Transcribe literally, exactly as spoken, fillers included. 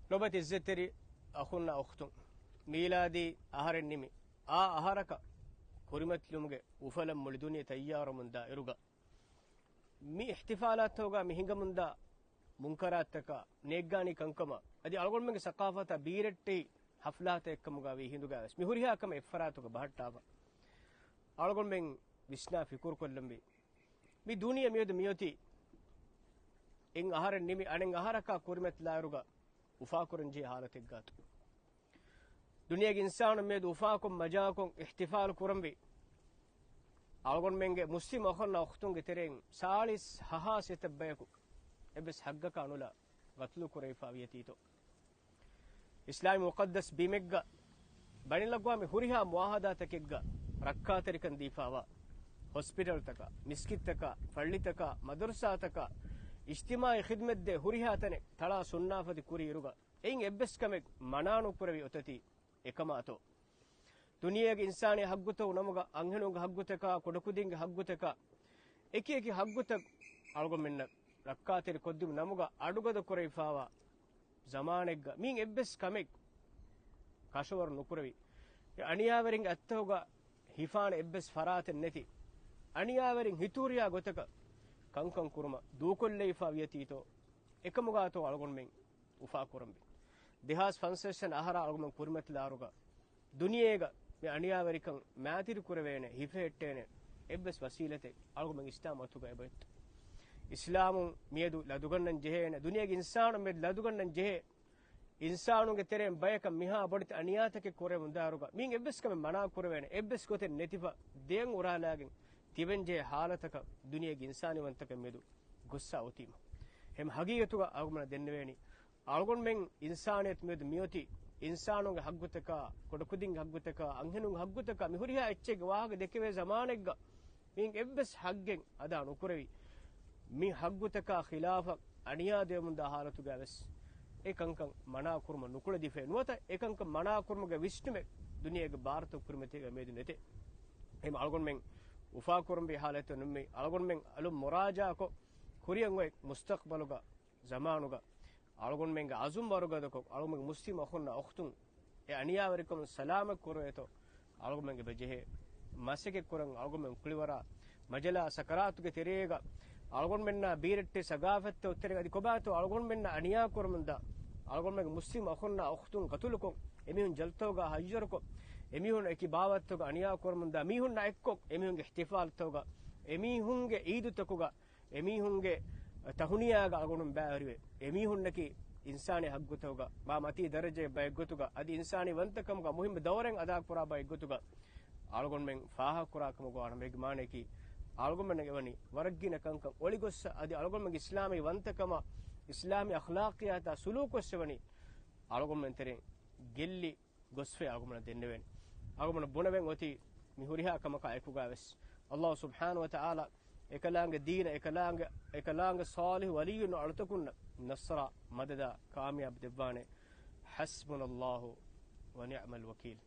ލޮބުވެތި އިއްޒަތްތެރި އަޚުންނާ އުޚްތުން، މީލާދީ އަހަރެއް ނިމި، އާ އަހަރަކަށް ކުރިމަތިލުމުގެ އުފަލަށް މުޅި ދުނިޔެ ތައްޔާރުވަމުންދާ އިރުގަ، މި އިޙްތިފާލާތްތަކުގަ މި ހިނގަމުންދާ މުންކަރާތްތަކާ، ނޭއްގާނީ ކަންކަމާ، އަދި އަޅުގަނޑުމެންގެ ސަޤާފަތާ ބީރައްޓެހި ހަފްލާތައް އެއްކަމުގަ ވީ ހިނދުގަވެސް، މި ހުރިހާ ކަމެއް އެއްފަރާތުގަ ބަހައްޓާފަ، އަޅުގަނޑުމެން ވިސްނާ ފިކުރުކޮށްލަންވީ. މި ދުނިޔެ މިއަދު މިއޮތީ، އެއް އަހަރެއް ނިމި އަނެއް އަހަރަކާ ކުރިމަތިލާއިރުގަ އުފާކުރަންޖެހޭ ހާލަތެއްގާތޯ. ދުނިޔޭގެ އިންސާނުން މިއަދު އުފާކޮށް މަޖާކޮށް އިޙްތިފާލު ކުރަންވީ. އަޅުގަނޑުމެންގެ މުސްލިމް އަޚުންނާ އުޚްތުންގެ ތެރެއިން ސާޅީސް ހަހާސް އެތައް ބަޔަކު އެއްވެސް ހައްގަކާ ނުލާ ގަތުލު ކުރެވިފާ ވިޔަތީތޯ. އިސްލާމީ މުޤައްދަސް ބިމެއްގަ ބަނިލައްވާ މި ހުރިހާ މުއާހަދާތަކެއްގަ ރައްކާތެރިކަން ދީފާވާ ހޮސްޕިޓަލްތަކާ، މިސްކިތްތަކާ، ފައްޅިތަކާ، މަދަރުސާތަކާ، އިޖްތިމާޢީ ޚިދްމަތްދޭ ހުރިހާ ތަނެއް ތަޅާ ސުންނާފަތި ކުރި އިރުގަ، އެއިން އެއްވެސް ކަމެއް މަނާ ނުކުރެވި އޮތަތީ އެކަމާތޯ؟ ދުނިޔޭގެ އިންސާނީ ހައްގުތައް ނަމުގަ، އަންހެނުންގެ ހައްގުތަކާ، ކުޑަކުދިންގެ ހައްގުތަކާ، އެކި އެކި ހައްގުތައް އަޅުގަނޑުމެންނަށް ރައްކާތެރި ކޮށްދިނުމު ނަމުގަ އަޑުގަދަ ކުރެވިފާވާ ޒަމާނެއްގަ މިއިން އެއްވެސް ކަމެއް ކަށަވަރު ނުކުރެވި، އެ އަނިޔާވެރިންގެ އަތްތަކުގަ ހިފާނެ އެއްވެސް ފަރާތެއް ނެތި، އަނިޔާވެރިން ހިތުހުރިހާ ގޮތަކަށް ކަންކަން ކުރުމަށް ދޫކޮށްލެވިފާ ވިޔަތީތޯ، އެކަމުގާތޯ އަޅުގަނޑުމެން އުފާކުރަންވީ. ދެހާސް ފަންސަވީސް ވަނަ އަހަރާ އަޅުގަނޑު ކުރިމަތިލާއިރުގަ، ދުނިޔޭގަ މި އަނިޔާވެރިކަން މާތިރި ކުރެވޭނެ، ހިފެހެއްޓޭނެ އެއްވެސް ވަސީލަތެއް އަޅުގަނޑުމެން އިސްލާމް އަތުގަ އެބައޮތްތޯ؟ އިސްލާމުން މިއަދު ލަދުގަންނަން ޖެހޭނެ، ދުނިޔޭގެ އިންސާނުން މިއަދު ލަދުގަންނަން ޖެހޭ، އިންސާނުންގެ ތެރެއިން ބަޔަކަށް މިހާ ބޮޑެތި އަނިޔާތަކެއް ކުރެވުންދާއިރުގަ، މިއިން އެއްވެސް ކަމެއް މަނާ ކުރެވޭނެ، އެއްވެސް ގޮތެއް ނެތިފަ، ދެއަތް އުރާލާގެން ތިބެންޖެހޭ ހާލަތަކަށް ދުނިޔޭގެ އިންސާނީ ވަންތަކަން މެދު ގޮއްސާ އޮތީމަ. ހަމަ ހަގީގަތުގަ އަޅުގަނޑަށް ދެންނެވޭނީ، އަޅުގަނޑުމެން އިންސާނިއްޔަތު މިއަދު މިއޮތީ، އިންސާނުންގެ ހައްގުތަކާ، ކުޑަކުދިންގެ ހައްގުތަކާ، އަންހެނުންގެ ހައްގުތަކާ، މި ހުރިހާ އެއްޗެއްގެ ވާހަކަ ދެކެވޭ ޒަމާނެއްގަ، މިއިން އެއްވެސް ހައްގެއް އަދާ ނުކުރެވި، މި ހައްގުތަކާ ޚިލާފަށް އަނިޔާ ދެވެމުންދާ ހާލަތުގައިވެސް، އެ ކަންކަން މަނާ ކުރުމަށް ނުކުޅެދިފޭ ނުވަތަ، އެ ކަންކަން މަނާ ކުރުމުގެ ވިސްނުމެއް ދުނިޔޭގެ ބާރުތައް ކުރިމަތީގަ މިއަދު ނެތޭ. އެހެން އަޅުގަނޑުމެން އުފާކުރަންވީ ހާލަތެއް ނޫން މި. އަޅުގަނޑުމެން އަލުން މުރާޖާކޮށް، ކުރިއަށް އޮތް މުސްތަޤްބަލުގަ، ޒަމާނުގަ، އަޅުގަނޑުމެންގެ އަޒުމް ވަރުގަދަކޮށް، އަޅުގަނޑުމެންގެ މުސްލިމް އަޚުންނާ އުޚްތުން އެ އަނިޔާވެރިކަމުން ސަލާމަތް ކުރެވޭތޯ، އަޅުގަނޑުމެން އެބަ ޖެހޭ މަސައްކަތް ކުރަން. އަޅުގަނޑުމެން ކުޅިވަރާ މަޖަލާ ސަކަރާތުގެ ތެރޭގަ އަޅުގަނޑުމެންނާ ބީރައްޓެ ސަގާފަތްތައް އޮތްތެރޭގަ އަދި ކޮބާތޯ އަޅުގަނޑުމެންނަށް އަނިޔާ ކުރަމުންދާ، އަޅުގަނޑުމެންގެ މުސްލިމް އަޚުންނާ އުޚްތުން ގަތުލުކޮށް، އެމީހުން ޖަލްތަކުގަ ހައްޔަރުކޮށް، އެމީހުން އެކި ބާވަތްތަކުގަ އަނިޔާ ކުރަމުންދާ މީހުންނާ އެއްކޮށް، އެމީހުންގެ އިޙްތިފާލްތަކުގަ، އެމީހުންގެ އީދުތަކުގަ، އެމީހުންގެ ތަހުނިޔާގަ އަޅުގަނޑު ބައިވެރިވެ، އެމީހުންނަކީ އިންސާނީ ހައްގުތަކުގަ މާ މަތީ ދަރަޖައެއް ބައެއްގޮތުގަ، އަދި އިންސާނީ ވަންތަކަމުގަ މުހިއްމު ދައުރެއް އަދާކުރާ ބައެއްގޮތުގަ އަޅުގަނޑުމެން ފާހަގަކުރާ ކަމުގަ ވާނަމަ، އޭގެ މާނަޔަކީ އަޅުގަނޑުމެންނަށް އެވަނީ ވަރަށް ގިނަ ކަންކަން އޮޅިގޮއްސަ، އަދި އަޅުގަނޑުމެންގެ އިސްލާމީ ވަންތަކަމާ، އިސްލާމީ އަޚްލާޤިއްޔާތާ ސުލޫކުވެސް އެވަނީ އަޅުގަނޑުމެން ތެރެއިން ގެއްލި ގޮސްފައި އަޅުގަނޑަށް ދެންނެވޭނެ. އަޅުގަނޑަށް ބުނެވެން އޮތީ މި ހުރިހާ ކަމަކާ އެކުގައިވެސް، ﷲ ސުބްޙާނަހޫ ވަތަޢާލާ އެކަލާނގެ ދީނަށް، އެކަލާނގެ، އެކަލާނގެ ޞާލިޙު ވަލިއްޔުން އަޅުތަކުންނަށް ނަޞްރާ، މަދަދާ، ކާމިޔާބު ދެއްވާނެ. حسبنا الله ونعم الوكيل.